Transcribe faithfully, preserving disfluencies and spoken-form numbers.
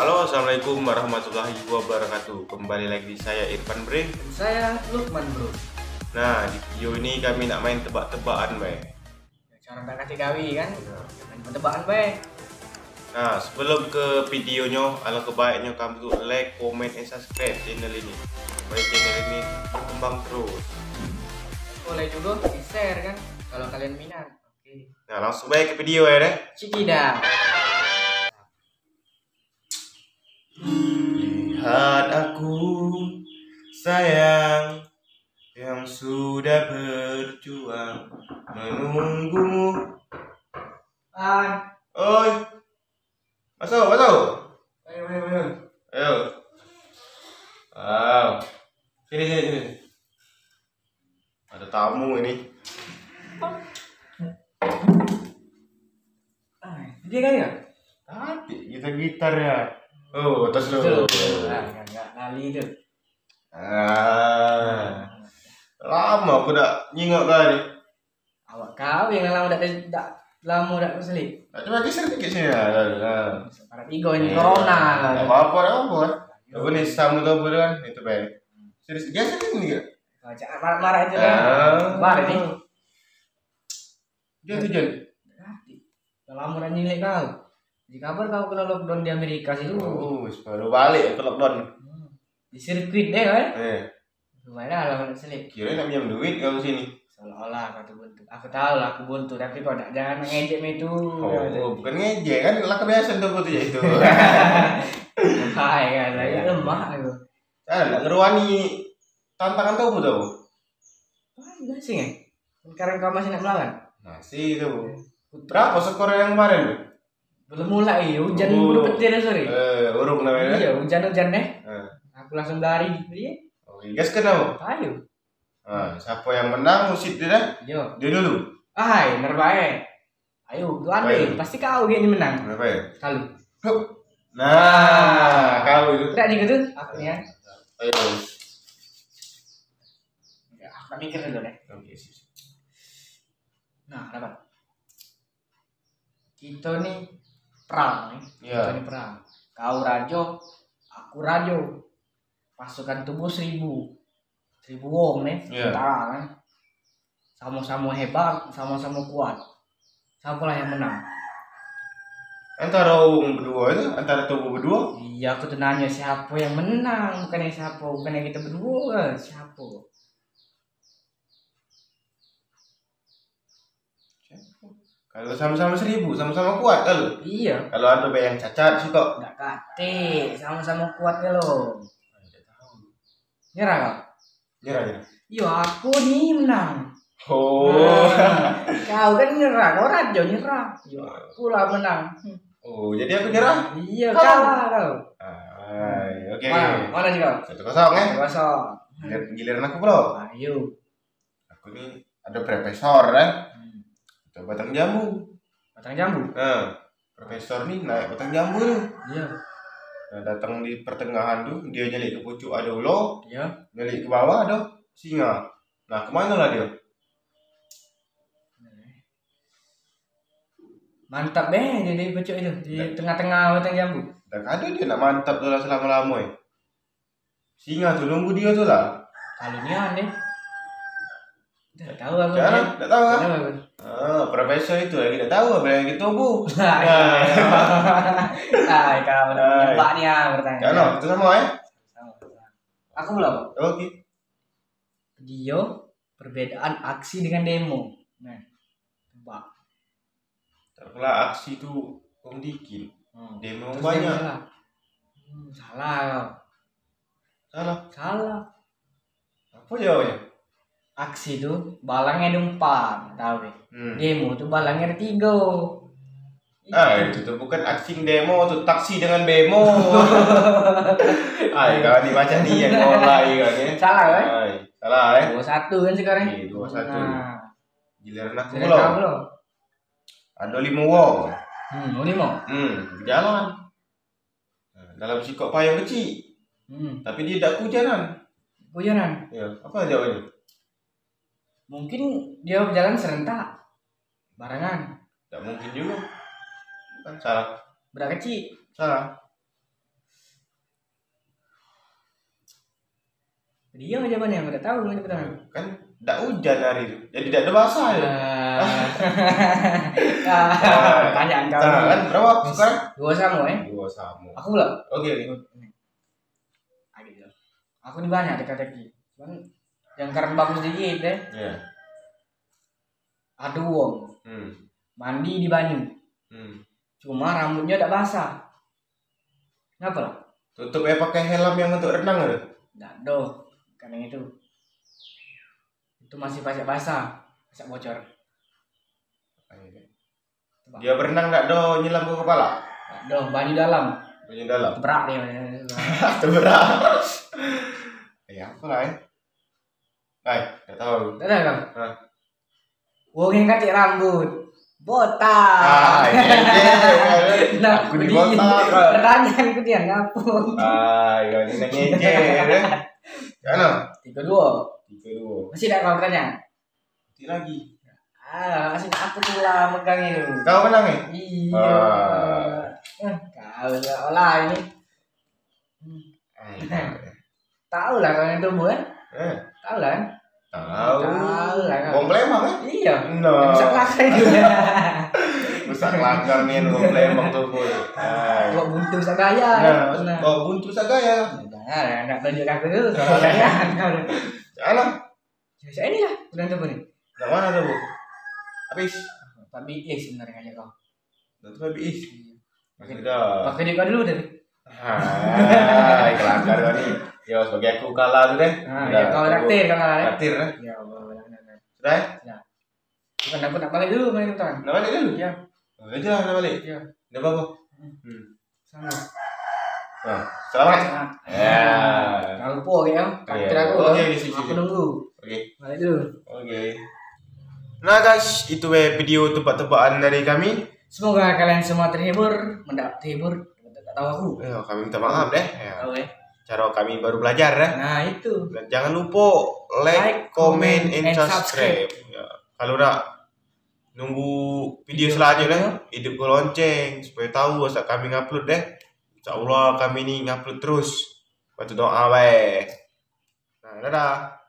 Halo, assalamualaikum warahmatullahi wabarakatuh. Kembali lagi saya Irfan Bre. Dan saya Lukman Bro. Nah, di video ini kami nak main tebak-tebakan bae. Cara tak kasih gawe kan? Iya. Main tebak-tebakan bae. Nah, sebelum ke videonyo, alangkah baiknyo kamu tu like, comment, and subscribe channel ini supaya channel ini berkembang terus. Boleh juga di-share kan kalau kalian minat. Oke. Nah, langsung bae ke video ya deh. Cikida. Lihat aku, sayang, yang sudah berjuang menunggumu. Hai. Oi. Masuk, masuk. Ayo, ayo, ayo. Ayo. Wow. Sini, sini, sini. Ada tamu ini. Ah, dia kali ya? Tadi gitar-gitar ya. Oh, atas tu. Betul. Ah, enggak, enggak kali tu. Ah. Lama aku dak nyingok kau ni. Awak kau yang lama dak, dak lama dak keselip. Dak, coba geser dikit sini. Nah, nah, nah. Parat tiga ini. Iya. Corona. Dak apa-apa, dak apa-apa. Apa ni, sama tu apa tu kan? Itu baik. Serius, geser sini ke? Kau jangan marah-marah itu dah. Ah. Balik ni. Jan tu, Jan. Dah lama dak nyelek kau. Di kabar kau kena lockdown di Amerika situ. Oh, baru balik ke lockdown. Hmm. Di sirkuit deh, kan? Eh. Lumayan lah, lama dak selek. Kira nak pinjam duit kau sini. Seolah-olah kau tu buntu. Aku tahu lah aku buntu, tapi kau dak, jangan ngejek me itu. Oh, bukan ngejek kan, lah kebiasaan tu buntu je itu. Hai kan, lagi lemah aku. Kan nak ngeruani tantangan tu apa tu? Wah, masih eh. Sekarang kau masih nak melawan? Masih tu. Berapa skor yang kemarin tu? Belum mulai, hujan. Oh. Baru petir sore. Eh, urung namanya. Iya, hujan-hujan deh. Eh. Aku langsung lari. Iya. Oh, gas ke tau? Ayo. Ah, siapa yang menang musit dia dah? Iya. Dia dulu. Ai, bener bae. Ayo, tu ade, pasti kau yang menang. Kenapa ya? Selalu. Hup. Nah, kau itu. Dak ni tu, aku ni ya. Ayo. Ya, aku nak mikir dulu deh. Oke, sip, sip. Nah, dapat. Kita ni perang ni. Iya. Kita ni perang. Kau rajo, aku rajo. Pasukan tubuh seribu. Seribu wong ni, iya, tentara kan. Sama-sama hebat, sama-sama kuat. Siapalah yang menang? Antara wong berdua itu, antara tubuh berdua. Iya, aku tu nanya siapa yang menang, bukannya siapa, bukannya kita berdua, siapa? Kalau sama-sama seribu, sama-sama kuat kalau. Iya. Kalau ada bae yang cacat sih kok. Dak katik, sama-sama kuat kalau. Nyerah kau? Nyerah, nyerah. Iya, aku ni menang. Oh. Nah, kau kan nyerah, kau rajo nyerah. Iya, aku lah menang. Oh, jadi aku nyerah? Iya, kau kalah kau. Ai, oke. Mana, mana juga? Satu kosong, eh? Satu kosong. Gilir-, giliran aku pula. Ayo. Aku ni ada profesor, eh. Hmm. Ada batang jambu. Batang jambu? Nah, profesor ni naik batang jambu tu. Iya. Nah, datang di pertengahan tu, dia nyelip ke pucuk ada ulo. Iya. Nyelip ke bawah ada singa. Nah, kemana lah dia? Mantap deh dia di pucuk itu, di tengah-tengah batang jambu. Dak ada dia nak mantap tu lah selama-lama, eh. Singa tu nunggu dia tu lah. Kalau nian deh. Dak tahu aku. Dak tahu, ah? Dak tahu aku. Ah, profesor itu lagi dak tahu apa yang kita tubuh. Nah, iya. Nah. Ai, kau dah nembak ni ah pertanyaan. Kau, kita sama, eh? Sama, sama. Aku belum. Oke. Dia perbedaan aksi dengan demo. Nah, tebak. Terus lah aksi tu wong dikit. Hmm. Demo wong banyak. Salah. Hmm, salah kau. Salah. Salah. Apa jawabnya? Aksi tu balangnya ada empat, tahu deh. Hmm. Demo tu balangnya ada tiga. Ah, itu tu bukan aksi demo tu, taksi dengan bemo. Ai, kau ni macam ni yang mulai kau ni. Salah, kan? Ai, salah, eh. Dua satu kan sekarang? Iya, dua satu. Nah. Giliran aku pula. Ada lima wong. Hmm, lima. Hmm, berjalan. Nah, dalam sikok payung kecil. Hmm. Tapi dia dak kehujanan. Kehujanan. Ya, apa jawabannya? Mungkin dia berjalan serentak. Barengan. Dak mungkin juga. Kan salah. Budak kecil. Salah. Dia jawabannya, aku tak tahu macam mana. Kan dak hujan hari tu. Jadi dak ada basah ya. Ah. Ah, banyak kau. Nah, kan berapa aku sekarang? Dua sama eh. Dua sama. Aku pula. Oke, okay, oke. Okay. Aku ni banyak teka-teki. Cuman yang sekarang bagus dikit deh. Ya. Ada wong. Hmm. Mandi di banyu. Hmm. Cuma rambutnya dak basah. Kenapa lah? Tutup eh pakai helm yang untuk renang tu? Dak doh, bukan yang itu. Itu masih pacak basah, pacak bocor. Dia berenang dak do nyelam ke kepala? Dak do, banyu dalam. Banyu dalam. Teberak dia. Teberak. Ya apa lah eh? Hai, dak tahu. Dak tahu. Hah. Wong yang kacik rambut botak. Ah, iya, iya. Nah, aku di botak. Pertanyaan aku dia ngapa? Ah, iya, ini nanya je. Kan? Tiga dua. Tiga dua. Masih tak kau pertanyaan? Nanti lagi. Ah, masih aku tu lah megang itu. Kau menang ni? Iya. Ah. Eh, kau lah ini. Tahu lah kau yang tumbuh kan? Eh. Tahu lah kan? Tahu. Tahu lah kan? Wong Palembang kan? Iya. No. Rusak kelakar itu. Rusak kelakar ni wong Palembang tumbuh. Kau buntu sagaya. Nah, kau buntu sagaya. Nah, nak tunjuk aku dulu soalnya. Alah. Saya inilah bulan tumbuh ni. Nak mana tumbuh? Habis. Tapi eh sebenarnya aja kau. Dah tu habis. Masih dah. Pakai duit kau dulu dah. Hai, kelakar kau ni. Yo, sebagai aku kalah tu deh. Ha, ya, kau traktir kau kalah. Traktir eh. Ya Allah. Sudah eh? Sudah. Bukan aku nak balik dulu main tuan. Nak balik dulu? Ya. Oh, ya jelas nak balik. Ya. Dah apa? Hmm. Sama. Nah, selamat. Nah. Ya. Jangan lupa ya. Traktir aku. Oke, okay, aku nunggu. Oke. Okay. Balik dulu. Oke. Okay. Nah guys, itu eh video tebak-tebakan dari kami. Semoga kalian semua terhibur, mendapat terhibur. Tak tahu aku. Ya, kami minta maaf deh. Ya. Tahu eh. Cara kami baru belajar eh. Nah, itu. Dan jangan lupa like, like comment, and, and subscribe. Subscribe. Ya. Kalau nak nunggu video selanjutnya, hidup ke lonceng supaya tahu asal kami ngupload deh. Insyaallah kami ni ngupload terus. Bantu doa bae. Nah, dadah.